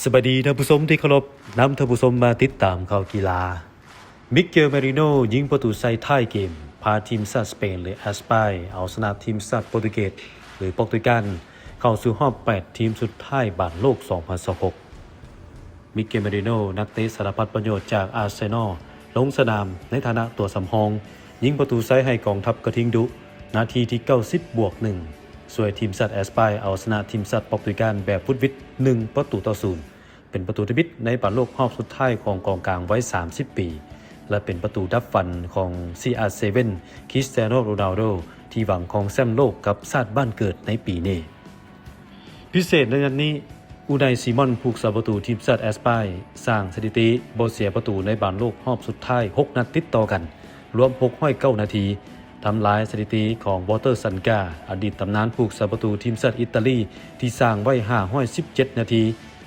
ສະບາຍດີທ່ານຜູ້ຊົມທີ່ເຄົາລົບ, ນຳທ່ານຜູ້ຊົມມາຕິດຕາມຂ່າວກິລາ. ມິເກວ ເມຣິໂນ ຍິງປະຕູໃສ່ທ້າຍເກມ ພາທີມຊາດສະເປນ ຫຼື ແອັດສະປາຍ ເອົາຊະນະທີມຊາດໂປຣຕຸເກດ ຫຼື ປອກຕຸຍການ ເຂົ້າສູ່ຮອບແປດທີມສຸດທ້າຍບານໂລກສອງພັນຊາວຫົກ. ມິເກວ ເມຣິໂນ ນັກເຕະສາລະພັດປະໂຫຍດຈາກອາເຊນອລ ລົງສະໜາມໃນຖານະຕົວສຳຮອງ, ຍິງປະຕູໃສ່ໃຫ້ກອງທັບກະທິງດຸ ນາທີທີເກົ້າສິບບວກໜຶ່ງ ຊ່ວຍທີມຊາດແອັດສະປາຍເອົາຊະນະທີມຊາດປອກຕຸຍການແບບຫວຸດຫວິດ ໜຶ່ງປະຕູຕໍ່ສູນ ເປັນປະຕູທຳອິດໃນບານໂລກຮອບສຸດທ້າຍຂອງກອງກາງໄວສາມສິບປີ ແລະ ເປັນປະຕູດັບຝັນຂອງ ຊີອາເຊເວັນ ຄຣິສຕຽໂນ ໂຣນັລໂດ ທີ່ຫວັງຄອງແຊ້ມໂລກກັບຊາດບ້ານເກີດໃນປີນີ້. ພິເສດໃນນັດນີ້, ອູໄນ ຊີມອນ ຜູ້ຮັກສາປະຕູທີມຊາດແອັດສະປາຍ ສ້າງສະຖິຕິບໍ່ເສຍປະຕູໃນບານໂລກຮອບສຸດທ້າຍຫົກນັດຕິດຕໍ່ກັນ, ລວມຫົກຮ້ອຍເກົ້ານາທີ, ທຳລາຍສະຖິຕິຂອງ ວອລເຕີ ຊັນກາ ອະດີດຕຳນານຜູ້ຮັກສາປະຕູທີມຊາດອິດຕາລີ ທີ່ສ້າງໄວ້ຫ້າຮ້ອຍສິບເຈັດນາທີ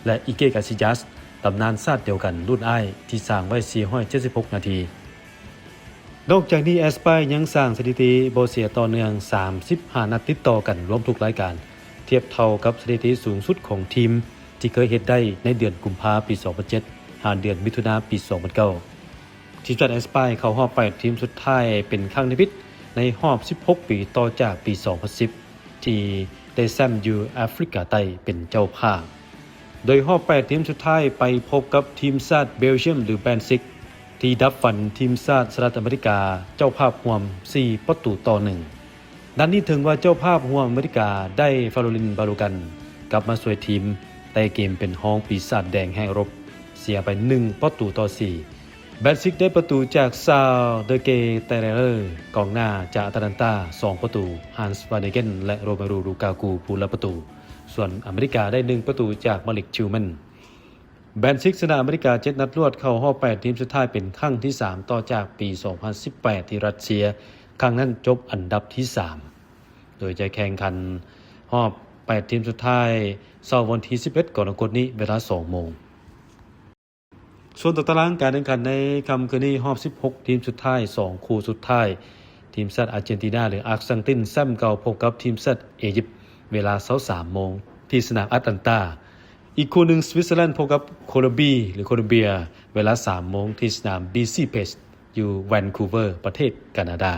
ແລະ ອີເກ ກາຊິຢາສ ຕຳນານຊາດດຽວກັນລຸ້ນອ້າຍ ທີ່ສ້າງໄວ້ສີ່ຮ້ອຍເຈັດສິບຫົກນາທີ. ນອກຈາກນີ້ ແອັດສະປາຍຍັງສ້າງສະຖິຕິບໍ່ເສຍຕໍ່ເນື່ອງສາມສິບຫ້ານັດຕິດຕໍ່ກັນລວມທຸກລາຍການ, ທຽບເທົ່າກັບສະຖິຕິສູງສຸດຂອງທີມທີ່ເຄີຍເຮັດໄດ້ໃນເດືອນກຸມພາປີສອງພັນເຈັດ ຫາເດືອນມິຖຸນາປີສອງພັນເກົ້າ. ທີມຊາດແອັດສະປາຍເຂົ້າຮອບແປດທີມສຸດທ້າຍເປັນຄັ້ງທຳອິດໃນຮອບສິບຫົກປີ ຕໍ່ຈາກປີສອງພັນສິບ ທີ່ໄດ້ແຊ້ມຢູ່ແອຟຣິກາໃຕ້ເປັນເຈົ້າພາບ. ໂດຍຮອບແປດທີມສຸດທ້າຍໄປພົບກັບທີມຊາດເບລຈຽມ ຫຼື ແບນຊິກ ທີ່ດັບຝັນທີມຊາດສະຫະລັດອາເມລິກາເຈົ້າພາບຮ່ວມສີ່ປະຕູຕໍ່ໜຶ່ງ. ນັດນີ້ເຖິງວ່າເຈົ້າພາບຮ່ວມອາເມລິກາໄດ້ຟາໂຣລິນ ບາໂລກັນ ກັບມາຊ່ວຍທີມ, ແຕ່ເກມເປັນຮອງປີສາດແດງແຮງລົບ ເສຍໄປໜຶ່ງປະຕູຕໍ່ສີ່. ແບນຊິກໄດ້ປະຕູຈາກ ຊາລ ເດີເກເຕເຣເລີ ກອງໜ້າຈາກອາຕາລັນຕາ ສອງປະຕູ, ຮານສ໌ ວານເນເກັນ ແລະ ໂຣເມຣູ ລູກາກູ ຜູ້ລະປະຕູ, ສ່ວນອາເມລິກາໄດ້ໜຶ່ງປະຕູຈາກ ມາລິກ ທິວແມນ. ແບນຊິກຊະນະອາເມລິກາເຈັດນັດລວດ ເຂົ້າຮອບແປດທີມສຸດທ້າຍເປັນຄັ້ງທີສາມ ຕໍ່ຈາກປີສອງພັນສິບແປດ ທີ່ຣັດເຊຍ, ຄັ້ງນັ້ນຈົບອັນດັບທີສາມ. ໂດຍຈະແຂ່ງຂັນຮອບແປດທີມສຸດທ້າຍເຊົ້າວັນທີສິບເອັດ ກໍລະກົດນີ້ ເວລາສອງໂມງ. ສ່ວນຕາຕະລາງການແຂ່ງຂັນໃນຄ່ຳຄືນນີ້, ຮອບສິບຫົກທີມສຸດທ້າຍ ສອງຄູ່ສຸດທ້າຍ, ທີມຊາດອາເຈນຕິນາ ຫຼື ອາກຊັງຕິນ ແຊ້ມເກົ່າ ພົບກັບທີມຊາດເອຢິບ ເວລາຊາວສາມໂມງ ທີ່ສະໜາມອາຕແລນຕາ. ອີກຄູ່ໜຶ່ງ ສະວິດເຊີແລນ ພົບກັບໂຄລັມບີ ຫຼື ໂຄລັມເບຍ ເວລາສາມໂມງ ທີ່ສະໜາມ ບີຊີ ເພຈ ຢູ່ແວນຄູເວີ ປະເທດການາດາ.